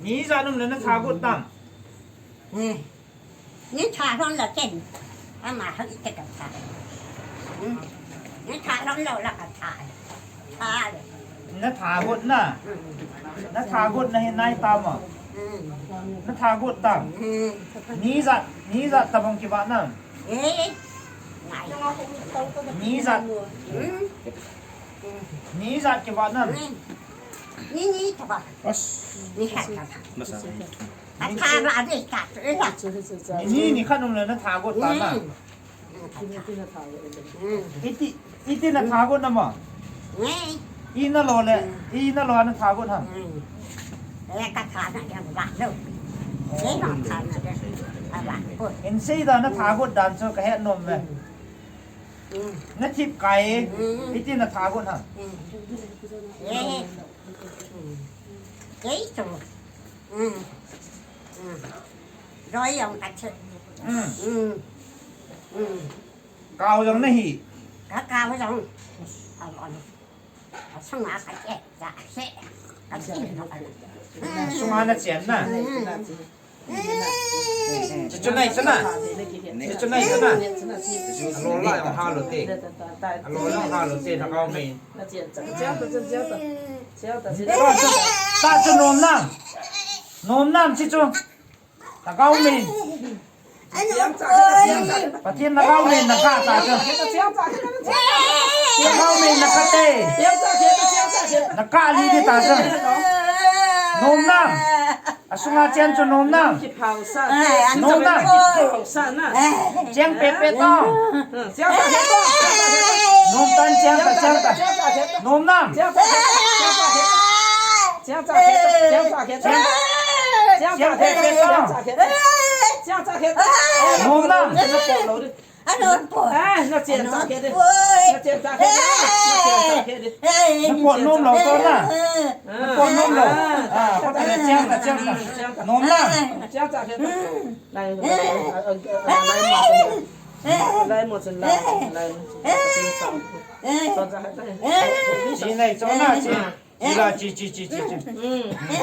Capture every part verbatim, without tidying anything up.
Ni ijat um le na tha got tam? Ni tha lhon lou chen. Ama hoi te ka tha. Ni tha lhon lou la ka tha. Tha le. Na tha got na. Na tha got na hin nai tam a. Na tha got tam? Ni ijat, ni ijat tabang kivat nam? Ni ijat. Ni ijat kivat nam? Ni ni tabang. Ni khat tabang. Ni ni khat um le na tha got tam na? Iti, iti na tha got nam a? I na lo le, i na lo na tha got ham? Hin sei da na tha got dan chu ka het nom ve. Na thip kai, iti na tha got ham? Kei chu. Roi jong ka che. Kau jong na hi. Ka kau jong. Asunga ka che, ka che. Ka che. Sunga na chen na. Chuchu nai chu na. Chuchu nai chu na. Alo la ha lo te. Alo la ha lo te na kau me. Ta chu, ta chu nom nam. Nom nam chi chu. Ta kau me. Pathen na kau me na ka ta chu. Ta kau me na ka te. Na ka li di ta chu. Nom nam. Asunga chen chu nom nam. Nom nam. Cheng pe pe to. Nom tan cheng ta, cheng ta. Nom nam. Cheng pe pe to. Nom nam. Ano po? Ah, na chen cha khe de. Na chen cha khe de. Na chen cha khe de. Na po nom lou to na. Na po nom lou. Ah, ko ta cheng ta, cheng ta. Nom na. Chen cha khe de. Lai, lai, lai mo chen, lai mo chen, lai mo chen. Chi nai cho na chi. Ila chi, chi, chi, chi, chi.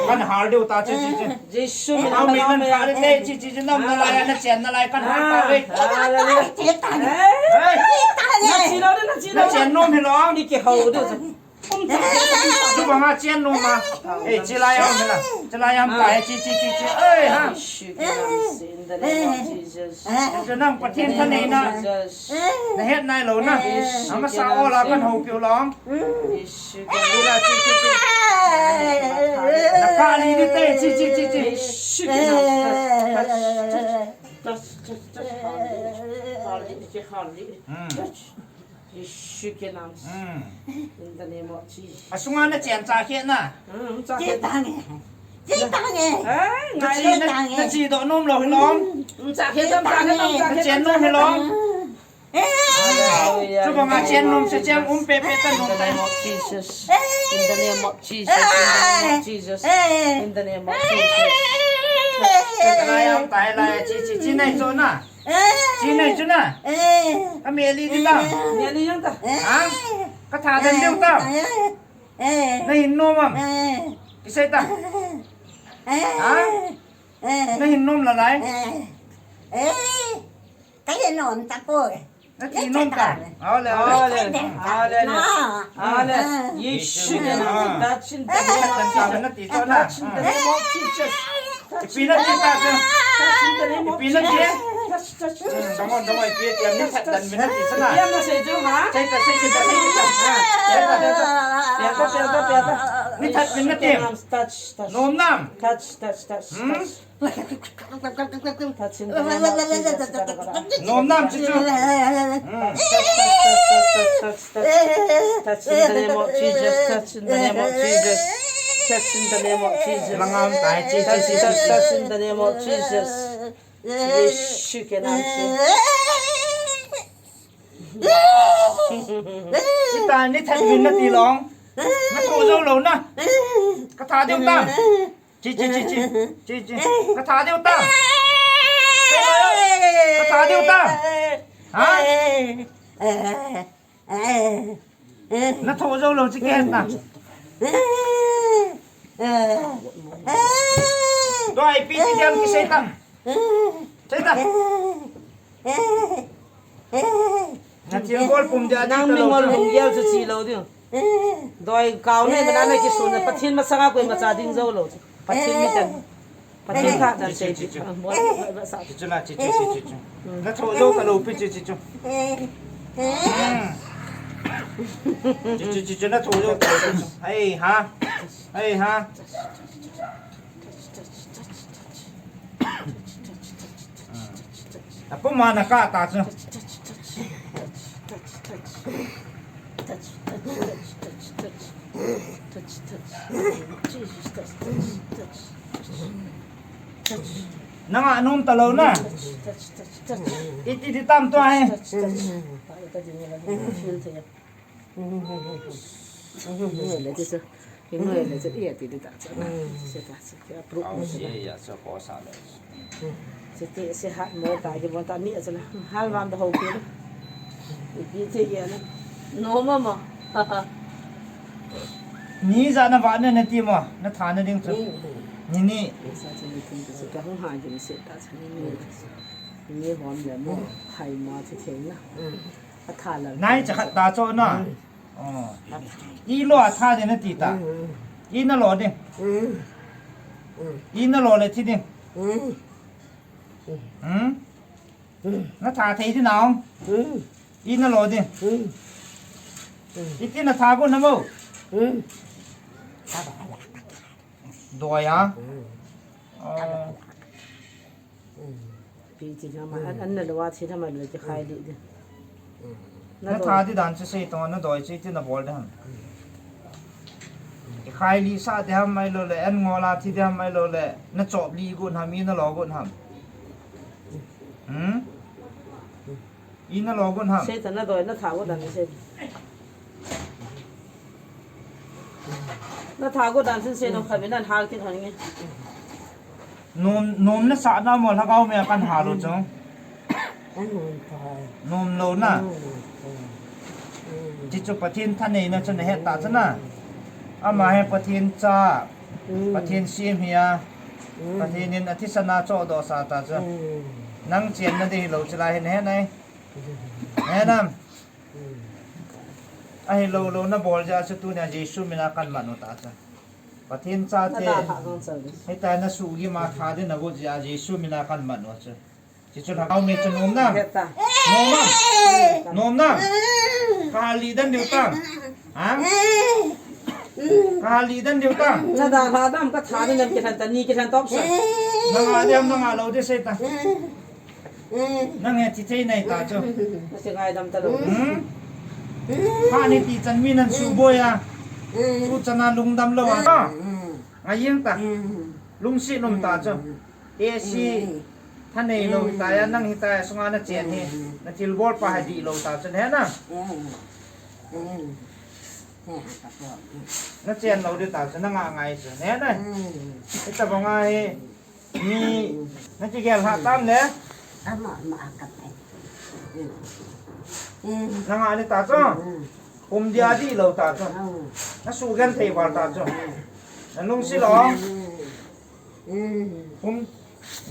Kan har deu ta chi, chi, chi. Jesu min. Amen. Kan har te chi, chi, chi, nom nalai, na chen nalai kan har ta ve. Hallelujah. Hey. Na chi lo de, na chi lo. Na chen nom hi lo. Ni kihou de. Tubanga chen nom ma. Ei, chi lai am na. Chi lai am ta, chi, chi, chi, chi. Ei, ha. Jesu min. In the name of Jesus. Chu nang Pathen thaneina. Jesus. Na het nai lou na. Amasa o la kan hou piu lou. Jesu. Na ka li ni te chi, chi, chi, chi. Jesu. Touch, touch, touch. Hallelujah. Hallelujah. Touch. Jesu ke nam. In the name of Jesus. Asunga na chen cha khe na. Chen ta nge. Chen ta nge. Eh, na chi, na chi do nom lou hi lou. Chen ta nge. Na chen nom hi lou. Hallelujah. Tubanga chen nom se chen um pe pe ta nom ta. In the name of Jesus. In the name of Jesus. In the name of Jesus. In the name of Jesus. Lai am tai lai chi, chi, chi nai cho na. Chi nai chu na. Ka me li di ta. Me li yang ta. Ha? Ka tha den deu ta. Na hin nom am? Kisei ta. Ha? Na hin nom la lai. Ka hin nom ta poi. Na ti nom ta. Hallelujah. Hallelujah. Hallelujah. Yesu ke nam. Touch in the name of Jesus. Touch in the name of Jesus. Ipi na ti ta chu? Touch in the name of Jesus. Touch, touch, touch. Come on, come on, ipi ti am ni that dan mi na ti sana. Ipi am na sei chu ha? Sei ta, sei ta, sei ta. Ni that mi na ti. Touch, touch. Nom nam. Touch, touch, touch, touch. Touch in the name of Jesus. Nom nam chi chu. Touch, touch, touch, touch, touch, touch, touch. Touch in the name of Jesus. Touch in the name of Jesus. Touch in the name of Jesus. Touch, touch, touch in the name of Jesus. Yesu ke nam se. Ita ni that min na ti long. Na tho jou lou na. Ka tha deu ta. Chi, chi, chi, chi. Chi, chi. Ka tha deu ta. Ka tha deu ta. Ha? Na tho jou lou chi ke na. Doi, ipi ti diam kisei ta. Sei ta. Na thilbol pum dia di ta lou. Nang mingol lungel chu chi lou diu. Doi kau nei mana na kisun na Pathen masanga koima cha ding jou lou. Pathen mi tan. Pathen kha tan sei ti. Chi, chi, chi. Ah, bol, bol, bol, sa. Chi, chi na, chi, chi, chi, chi, chi. Na tho jou ta lou pi chi, chi, chi. Chi, chi, chi, chi, na tho jou ta lou pi chi. Hei ha. Hei ha. Apum a na kah ta chu. Nang a nom ta lou na. Iti ti tam tua hi. Ni ja na va ne na ti mo, na tha na ding chu. Ni ni. Ni hom le mo, hai mo thi thei na. Nai cha khat ta cho na. Oh. I lo a tha de na ti ta. I na lo de. I na lo le thi de. Hmm? Na tha thei di nau. I na lo de. Iti na tha ko na mo. Doi a. Oh. Pi chi na ma an, an na lo a chi na ma lo chi khai li de. Na tha di dan chu sei tong na doi chi ti na bol de ham. Ki khai li sa de ham mai lo le, an ngol a thi de ham mai lo le, na chop li gun ham, i na lo gun ham. Hmm? I na lo gun ham. Sei ta na doi na tha gun dan sei. Na tha gun dan sei sei no kha mi nan hal kin han nge. Nom, nom na sa na mo lhagao me kan hal u chong. Nom lo na. Chi chu Pathen thanei na chu na het ta chu na. Ama hi Pathen cha. Pathen sim hi a. Pathen in a thisan a choh doh sa ta chu. Nang chen na di hi lo chu la hin he nai. He nam. Ahi lo lo na bol ja chu tunia Jesu mina kan man u ta chu. Pathen cha te. Hei ta na su gi ma tha di na gu ja Jesu mina kan man u chu. Chi chu lhagao me chu nom nam. Nom nam. Nom nam. Ka li dan diu tam. Ha? Ka li dan diu tam. Na da ha dam ka tha dam ki than ta ni ki than top sa. Na nga diam na nga lo de sei ta. Na nge thi thei nai ta chu. Na se ngai dam ta lo. Hmm? Ha ni ti chan mi nan su boi a. Su chan a lung dam lo a. Ngai yeng ta. Lung si nom ta chu. Te si thanei lo hi ta ya, nang hi ta ya, sunga na chen hi. Na thil bol pa ha di lo ta chu ne na. Na chen lo di ta chu, na nga ngai chu ne na. Hi ta ba ngai. Ni, na chi gel ha tam le. Ama, ama, ka pai. Na nga ni ta chu. Pum dia di lo ta chu. Na su gen thei val ta chu. Na lung si lo. Pum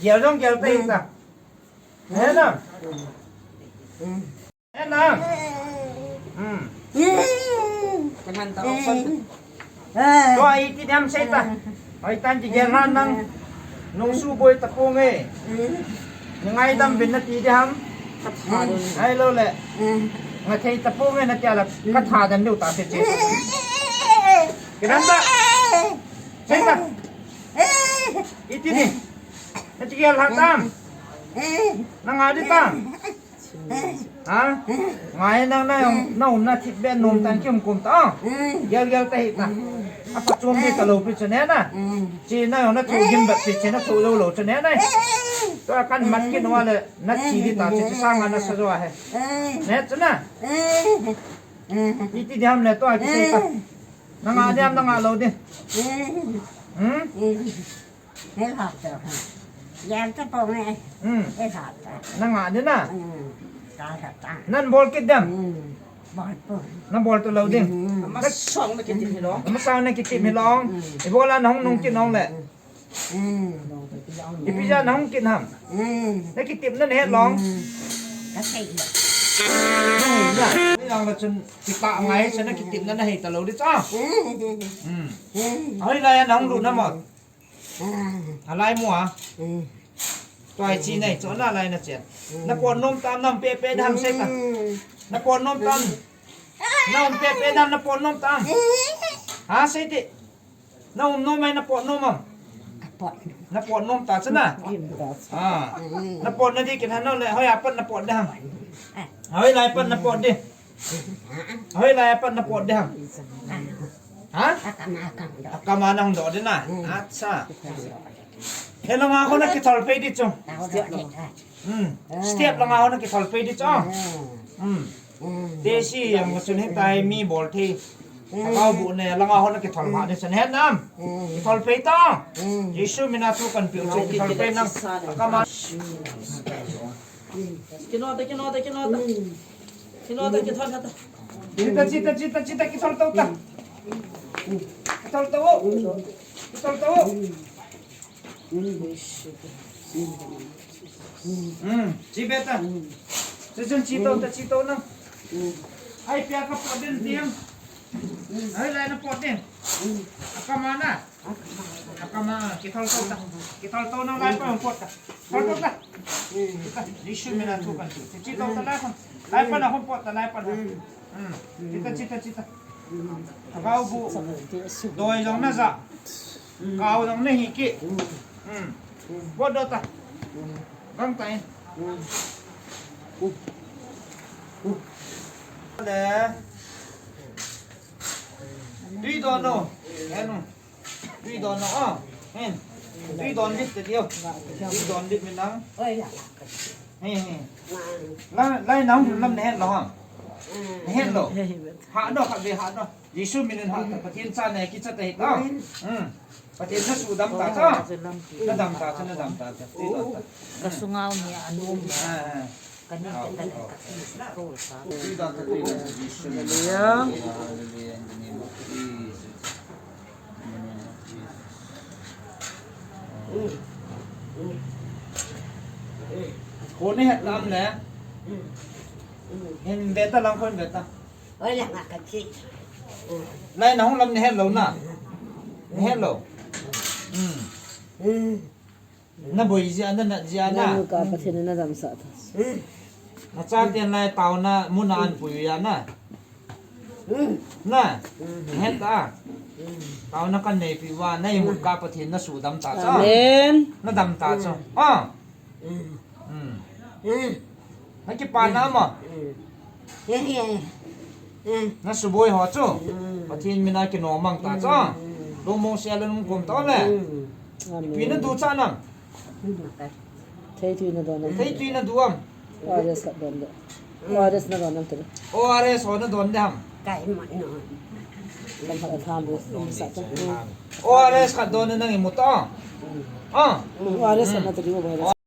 gel jong gel thei ta. He na. He na. Hmm. Ka han ta option. Tua iti diam sei ta. Oi tan chi gel han nang. Nung su boi ta pung e. Ni ngai dam bin na ti diam. Ai lo le. Nga thei ta pung e na tia la ka tha dan diu ta se che. Kiran ta. Sei ta. Iti ni. Na chi gel han tam. Na nga di tam. Ha? Ngai nang na yong, na um na thip be nom tan kim kum ta. Gel gel ta hi ta. A pa chom di ta lo pi chu ne na. Chi na yong na thu gim bat pi chi na thu lo lo chu ne na. To kan mat ki no le na chi di ta chi chi sa nga na sa jo he. Ne chu na. Iti diam le to a ki sei ta. Na nga diam na nga lo di. Hmm? He ha ta. Yan ta pong e. Hmm. He ha ta. Na nga di na. Hmm. Ta ha ta. Nan bol kit dem. Hmm. Na bol talou ding. Amasang na kitip hilou. Amasang na kitip hilou. Ibola na hung nung kit nong le. Ipi ja na hung kit ham. Na kitip na na het long. Na hei na. Ni nong la chun kita ngai sa na kitip na na hei talou di cha. Ahoi lai na hung lu na mo. Alai mo a. Tua hi chi nei, chu na lai na chen. Na pon nom tam nam pe pe dam sei ta. Na pon nom tam. Na um pe pe dam na pon nom tam. Ha sei ti. Na um nom mai na pon nom am. Na pon nom ta chana. Ah. Na pon na di kin han no le hoi a pat na pon dam. Hoi lai pat na pon di. Hoi lai pat na pon dam. Ha? Akama nang do de na. Acha. He langa ho na kithol pe di chu. Hmm. Step langa ho na kithol pe di chu. Hmm. Te si yang chun he tai mi bol thei. Kau bu ne langa ho na kithol ma de chun he nam. Kithol pe ta. Jesu mina thu kan piu chu kithol pe nam. Akama. Kino ta, kino ta, kino ta. Kino ta, kithol ta. Chita, chita, chita, chita, kithol to ta. Kithol to. Kithol to. Hmm, chi be ta. Chi chun chi to ta, chi to na. Ai pia ka pot din tiang. Ai lai na pot din. Akama na. Akama, kithol to ta. Kithol to na lai pa pot ta. Thol to ta. Jesu mina thu kan ti. Chi to ta lai pa. Lai pa na hon pot ta lai pa na. Hmm. Chita, chita, chita. Kau bu. Doi jong na ja. Kau jong na hi ki. Hmm. Pot do ta. Gang ta in. Le. Tui don no. Enu. Tui don no. Ah. Hen. Tui don dit te dio. Tui don dit mi nang. He he. Lai, lai nang lam ne het lo ha. Ne het lo. Ha do kha be ha do. Jesu minin ha ta Pathen cha ne kicha ta hi ta. Hmm. Pathen na sudam ta cha. Na dam ta cha, na dam ta cha. Tui don ta. Ka sungau ni anu ni. Ah, ah. Ka ni ka ta ka ti ko sa. Tui don ta, tui don ta, Jesu. Hallelujah. Hallelujah. In the name of Jesus. In the name of Jesus. Ko ne het lam le. Hin ve ta lang ko hin ve ta. Oi, la nga ka chi. Lai na hung lam ne het lo na. Ne het lo. Hmm. Na boi jia na, na jia na. Na nu ka Pathen na damsah ta. Na cha tian lai tao na mun a an pui ya na. Na. Ne het ta. Tao na kan nei pi va na imut ka Pathen na sudam ta cha. Amen. Na dam ta cha. Ah. Hmm. Na kipa na ma. Na suboi ho chu. Pathen mina kinomang ta cha. Lungmong sia le lungkom ta le. Amen. Tui na du cha nang. Thei tui na don am. Thei tui na du am. O R S ka don de. O R S na don am te. O R S ho na don de ham. Kai ma no. Lam ha tham bu sa ta. O R S ka don nang imut ta. Ah. O R S na te di O R S.